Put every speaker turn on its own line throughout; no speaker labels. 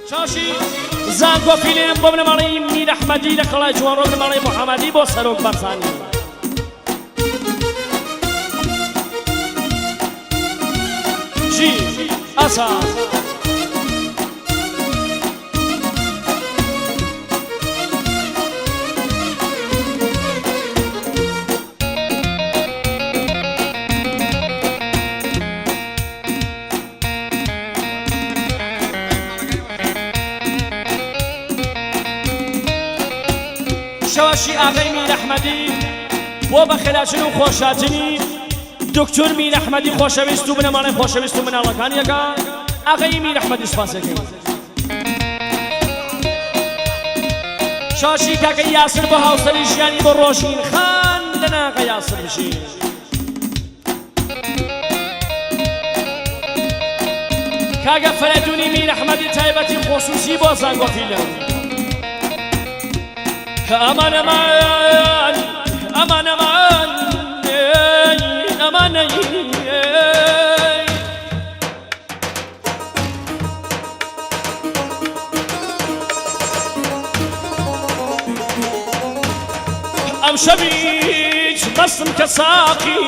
شاشی زانکۆ فیلم بۆ بنەماڵەی میر ئەحمەدی لە قەڵای جوانڕۆ بنەماڵەی محەمەدی بۆ سەرۆک بارزانی. ژی ئاسا. شەوەشی ئاغەی میر ئەحمەدی بۆ بەخێراچن و خۆشاتنی دکتۆر میر ئەحمەدی خۆشەویست و بنەماڵەی خۆشەویست و مناڵەکانیەکە ئاغەی میر ئەحمەدی سپاسەکەی شاشی کاکە یاسر بۆ هاوسەری ژیانی بۆ ڕۆژین خان لە ناغە یاسر بژی. کاکە فەرەدونی میر ئەحمەدی تایبەتی خۆسوسی بۆ زانکۆ فیلم ئەمان ئەمان ئەمان ئەمان ئەمان ئەم شەویچ مەستم کە ساقی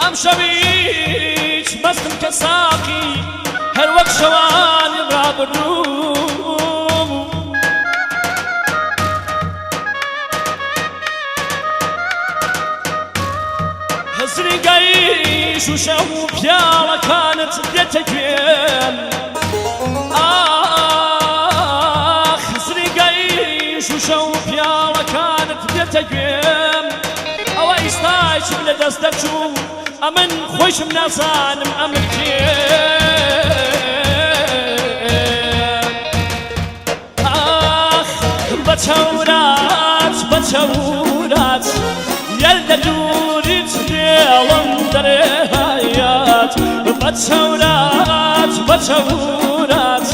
ئەم شەویچ مەستم کە ساقی هەر وەک شەوانی ڕابردوو زرینگایی شوشە و پیاڵەکانت دێتە گوێم ئاخ زرینگایی شوشە و پیاڵەکانت دێتە گوێم ئەوە ئیستایشم لە دەست دەرچوو ئەمن خۆیشم نازانم ئەمن کێم ئاخ بە چەورات بە چەورات یەل لە دووریت دێڵم دەرێ هایات بە چەورات بە چەورات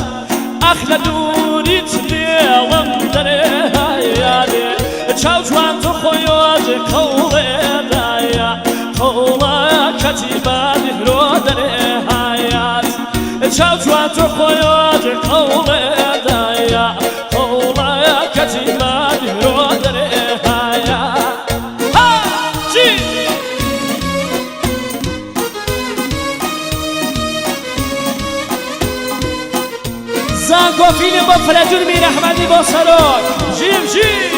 ئاخ لە دووریت دێڵم دەرێ هایاتێ چاو جوان تۆ خۆیۆت قەوڵێ دایە قەوڵە کەتیبە دهرۆ دەرێ هایات چاو جوان تۆ خۆیۆت قەوڵێ دایە قەوڵە کەتیبە دهرۆ دەرێ هایا ها چی زانکۆ فیلم بۆ فەرەدون میر ئەحمەدی بۆ سەرۆک ژیم ژیم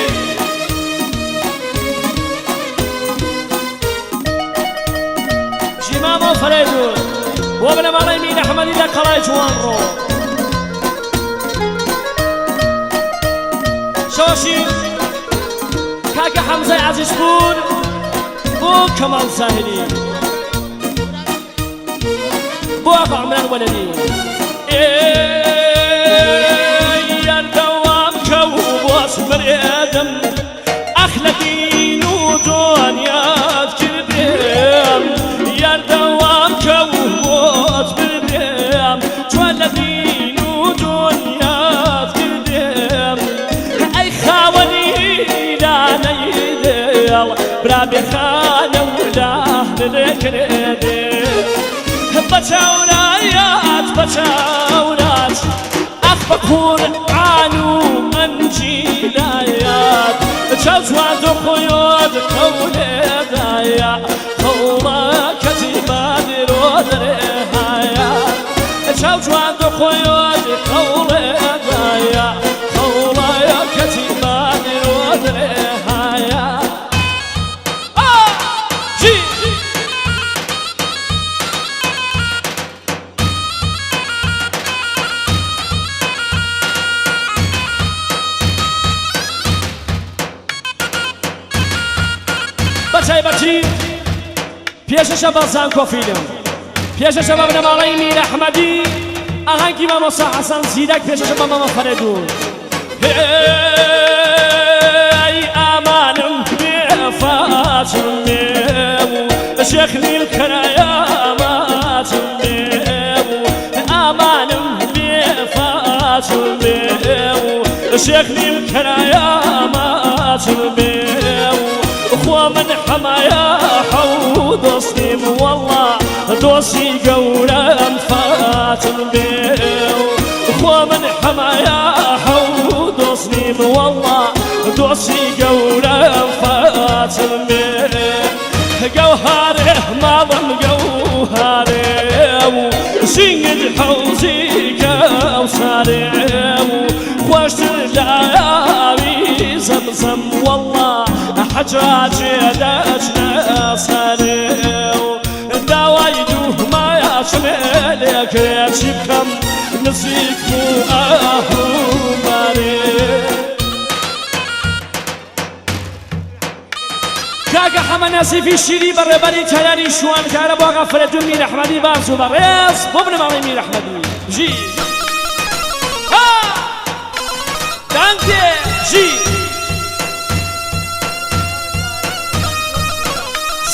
ژیمامۆ فەرەدون بۆ بنەماڵەی میر ئەحمەدی لە قەڵای جوانڕۆ شەوەشی کاکە حەمزەی عەزیزپوور بۆ کەماڵ زاهیری بۆ ئاغا عومران وەلەدی ئێ یار دەوام کە و بۆت مرێدم ئەخ لە دین و دۆنیات کردێم یار دەوام کە و بۆت بردێم چۆن لە دین و دۆنیات کردێم ئەی خاوەنی لانەی دڵ برا بێخانە و لانە کرێدێ بە چاورایات بە چاورات ئەخ بە قورئان و ئەنجیلایات چاو جوان تۆ خۆیۆت قەولێدایە قەوڵە کەتیبە درۆ دەرێ هایە چاو جوان تۆ خۆیۆت قەوڵێدایە قەوڵە کەتیبە درۆ دەرێ هایە جی بە تایبەتی پێشەشە بە زانکۆ فیلم پێشەشە بە بنەماڵەی میر ئەحمەدی ئاهەنگی مامۆستا حەسەن زیرەک پێشەشە بە مامە فەرێدون هێی ئامانم بێ فاتم بێ و شێخ نیل کەرایە ماتم بێ و ئامانم بێ فاتم بێ و شێخ نیل کەرایە ماتم بێ و خوا من حەمایە حەو دۆستیم والله. دۆستی گەورەم فاتم بێ خۆ من حەمایا حەو دۆست نیم وەڵڵا دۆستی گەورەم فاتم بێ گەوهارێ ماڵم گەوهارێ و ژینگت حەوزی کەوسارێ و خۆشتر لە ئاوی زەمزەم وەڵڵا حەجاجێ دەچنە سەرێ و داوای دوو مایا چمێ لێکرێ چی بکەم نزیک بوو ئاه و بارێ. کاکە حەمە نەزیفی شیری بەڕێبەری تەلاری شوانکارە بۆ ئاغا فەرەدون میر ئەحمەدی باز و بەڕێز بۆ بنەماڵەی میر ئەحمەدی بژی ها دانتێ بژی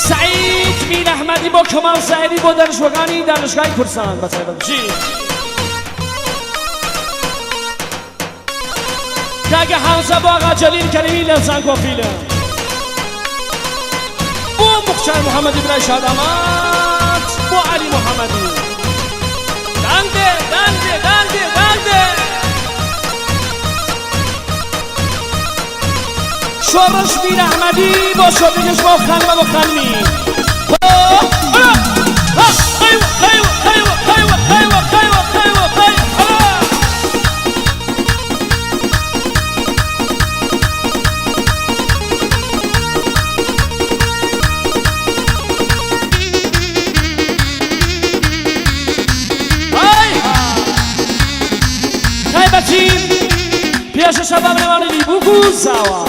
سعید میر ئەحمەدی بۆ کەمال زاهیری بۆ دانیشتووەکانی دانشگای کوردستان بەتایبەت بژی کاکە حەمزە بۆ ئاغا جەلیل کەریمی لە زانکۆ فیلم بۆ موختار محەمەدی برای شاداماد بۆ عەلی محەمەدی دانگێ دانگێ دانگێ دانگێ شۆڕش میر ئەحمەدی بۆ شۆپێکش بۆ خانمە بۆ خانمی تایبەتی پێشەشە بە بنەماڵی لیبوک و زاوا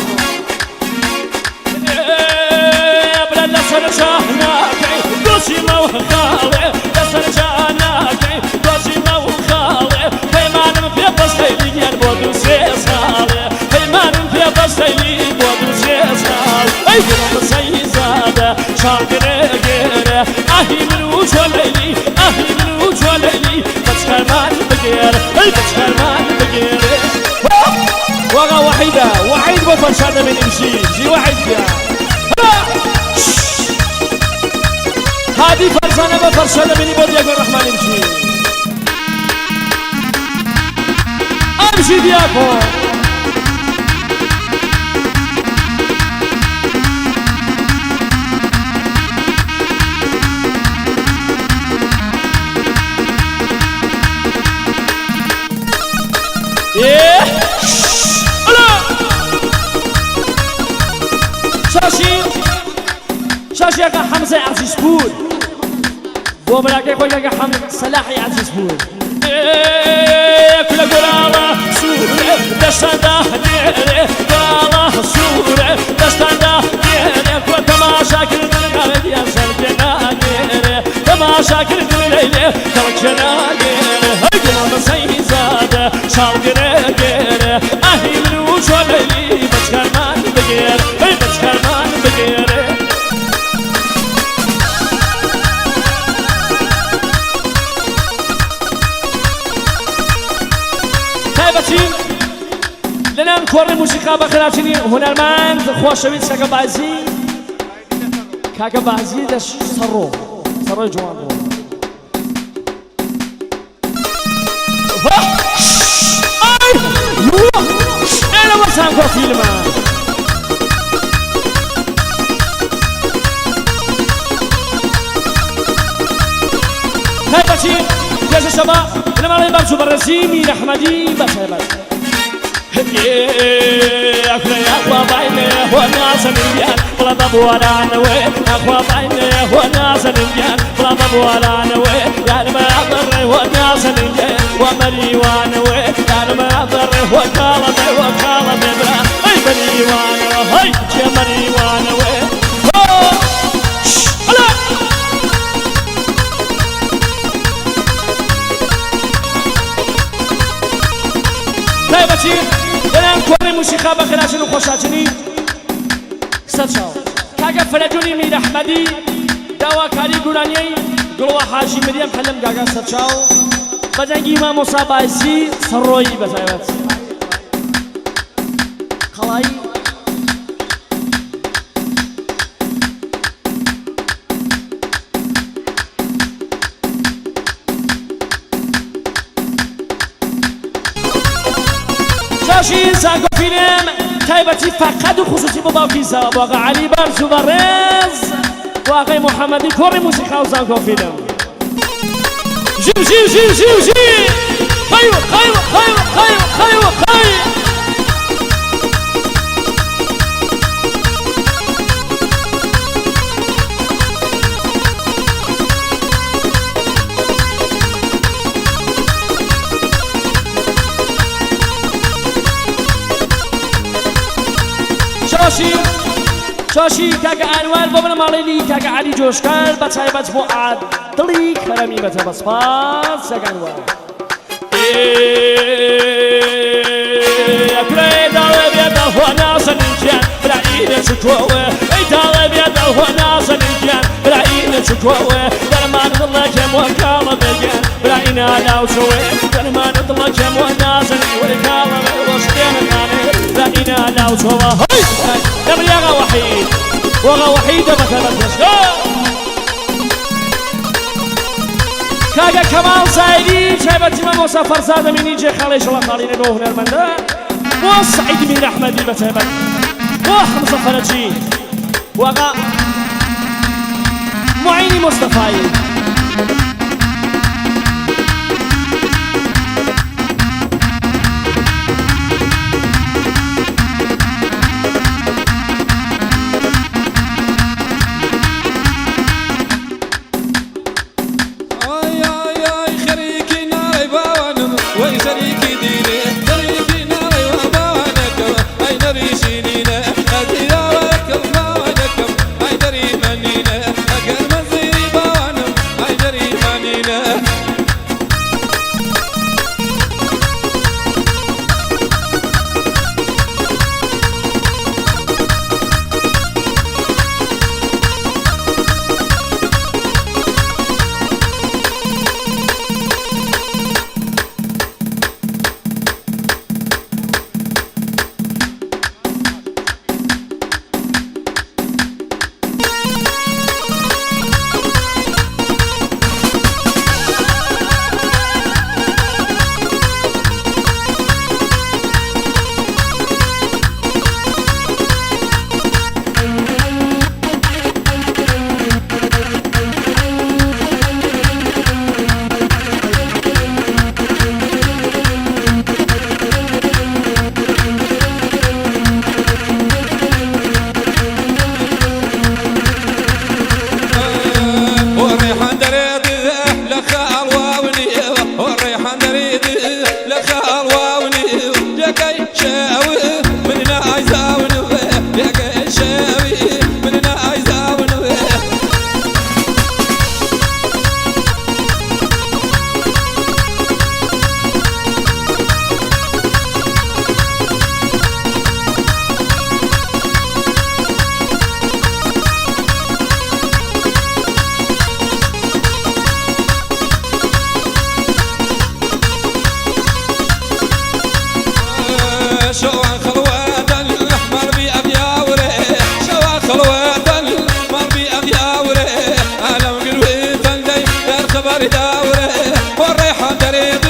برا لەسەر جاناکەی دۆزیمەوە خاڵێ لەسەر جاناکەی دۆزیمەوە خاڵێ پەیمانم پێ بەستەیلی گیان بۆ دوو سێ ساڵێ پەیمانم پێ بەستەیلی بۆ دوو سێ ساڵ ئەی گوڵم سەیزادە چاو گرێ گێرێ ئاهی من و تۆ لەیلی ئاهی من و تۆ لەیلی بەچکارمان بگێر ئەی بەچکارمان بگێرێ واغا وحیدە وحید بۆ فەرشاد دەبینی بژی بژی وحید گیان هادی فەرزانە بە فەرشاد دەبینی بۆ دیاکۆ ڕەحمانی بژی ئەبژی دیاکۆ. شاشی شاشی ئاقا حەمزەی عەزیز پوور بۆ براکەی خۆی کاکە حەم سەلاحی عەزیز پوور کولە گوڵاڵە سوورێ دەستاندا دێرێ گوڵاڵە سوورێ دەستاندا دێرێ کۆ تەماشاکردن قەرەدیان سەرکێ ناگێرێ تەماشاکردن لەیلێ کەڵکێ ناگێرێ هەی گوڵم سەیزادە چاو گرێ گێرێ ئاهی من و تۆ لەیلی بەچکارمان بگێر هەی بەچکارمان بگێرێ. تایبەتی لەلایەن کۆڕی موسیقا بە خراپترین هونەرمەند خۆشەویست کاکە بازی کاکە بازی لە سەڕۆ سەڕۆی جوان بوو. ئێرە وەسان کۆ فیلمە. تایبەتی پێشە شەبا بنەماڵەی بەرز و بەڕێزی میر ئەحمەدی بە تایبەت. تایبەتی لەلایەن کۆڕی موسیقا بە خێراچن و خۆشهاتنی سەرچاو کاکە فەرەدونی میر ئەحمەدی داواکاری گورانیەی گوڵوە حاجی مریەم حەلم گاگا سەرچاو بە دەنگی مامۆسا بایزی سەڕۆیی بە تایبەت قەڵایی زانکۆ فیلم تایبەتی فەقەت و خصوصی بۆ باوکی زاوا بۆ ئاغا عەلی بەرز و بەڕێز و ئاغای محەممەدی کوڕی موسیقا و زانکۆ فیلم. ژی ژی ژی ژی ژی خەیوە خەیوە خەیوە خەیوە خەیوە خەی. شاشی شاشی کاکە ئانوار بۆ بنەماڵەی کاکە عەلی جۆشکار بە تایبەت بۆ عادڵی کەرەمی بەتە بە سپاس کاکە ئانوار. کوڕێ داڵێ بێتەوە نازەنین گیان برایی نەچکۆوە ئەی داڵێ بێتەوە نازەنین گیان برایی نەچکۆوە دەرمان دڵەکەم وەکاڵە بێگیان برایی نالاوچۆوێ دەرمان دڵەکەم وە نازەنین وەکاڵە وەشتێنەکانێ برایی نالاوچۆوە هەی دەمریاغا وەحید وەغا وەحیدە بەتەبەت پێشکە کاکە کەماڵ زاهیری تایبەتی مامۆستا فەرزاد ئەمینی جێ خاڵی ژڵە خاڵینە بۆ هونەرمەندە بۆ سعید میر ئەحمەدی بە تایبەت بۆ حەمزە فەرەجی واغا معینی مستەفایی.
ئای ئای ئای خەریکی ناڵەی باوانم وەی خەریکی دینێ خەریکی ناڵەی وا باوانەکەم ئەی نەبی شیرینە ئەدیراوەکەم باوانەکەم ئای دەری مەنینە ئەگەر مەزیری باوانم ئای دەری مەنینە. والريحان دريد لخال واوني والريحان دريد لخال واوني يا كي شاوي من نايزاوني يا كي شاوي من نايزاوني. شوان خلوة الأحمر بأبياوري شوان خلوة الأحمر بأبياوري ألم قلوي تندي الخبر داوري والريحة دريد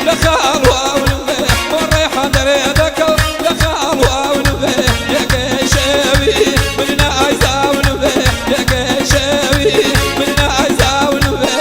لخال واونوي والريحة دريدك لخال واونوي يا كيشاوي من عايزاونوي يا كيشاوي من عايزاونوي.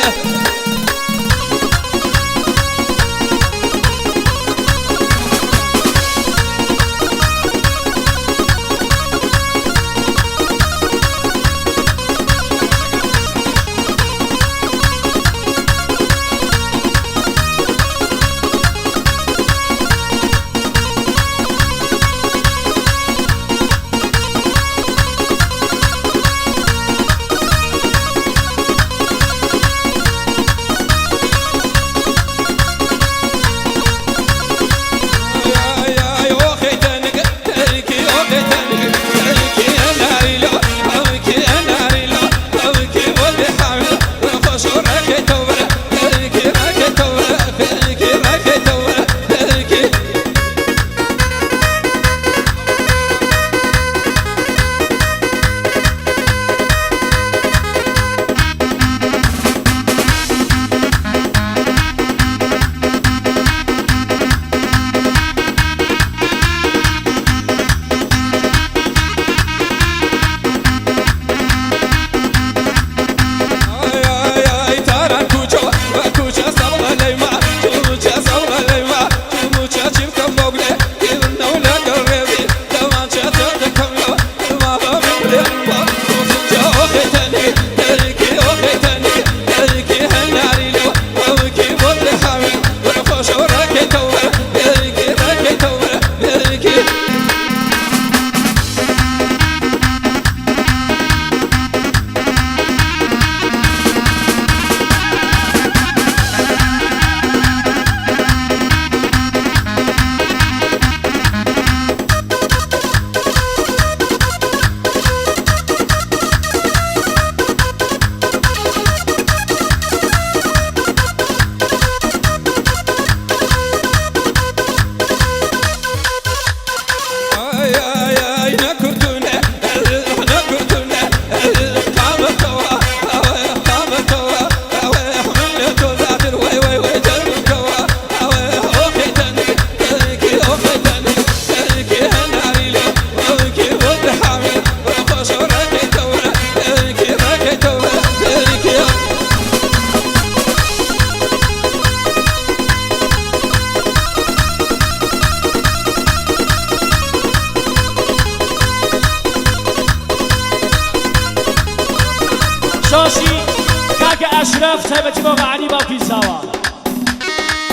ئەشرەف تایبەتی بۆ غەعەلی باوکی زاوا.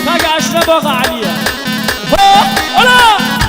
کاکە ئەشرەف بۆ غەعەلیە. هۆ ئۆلا.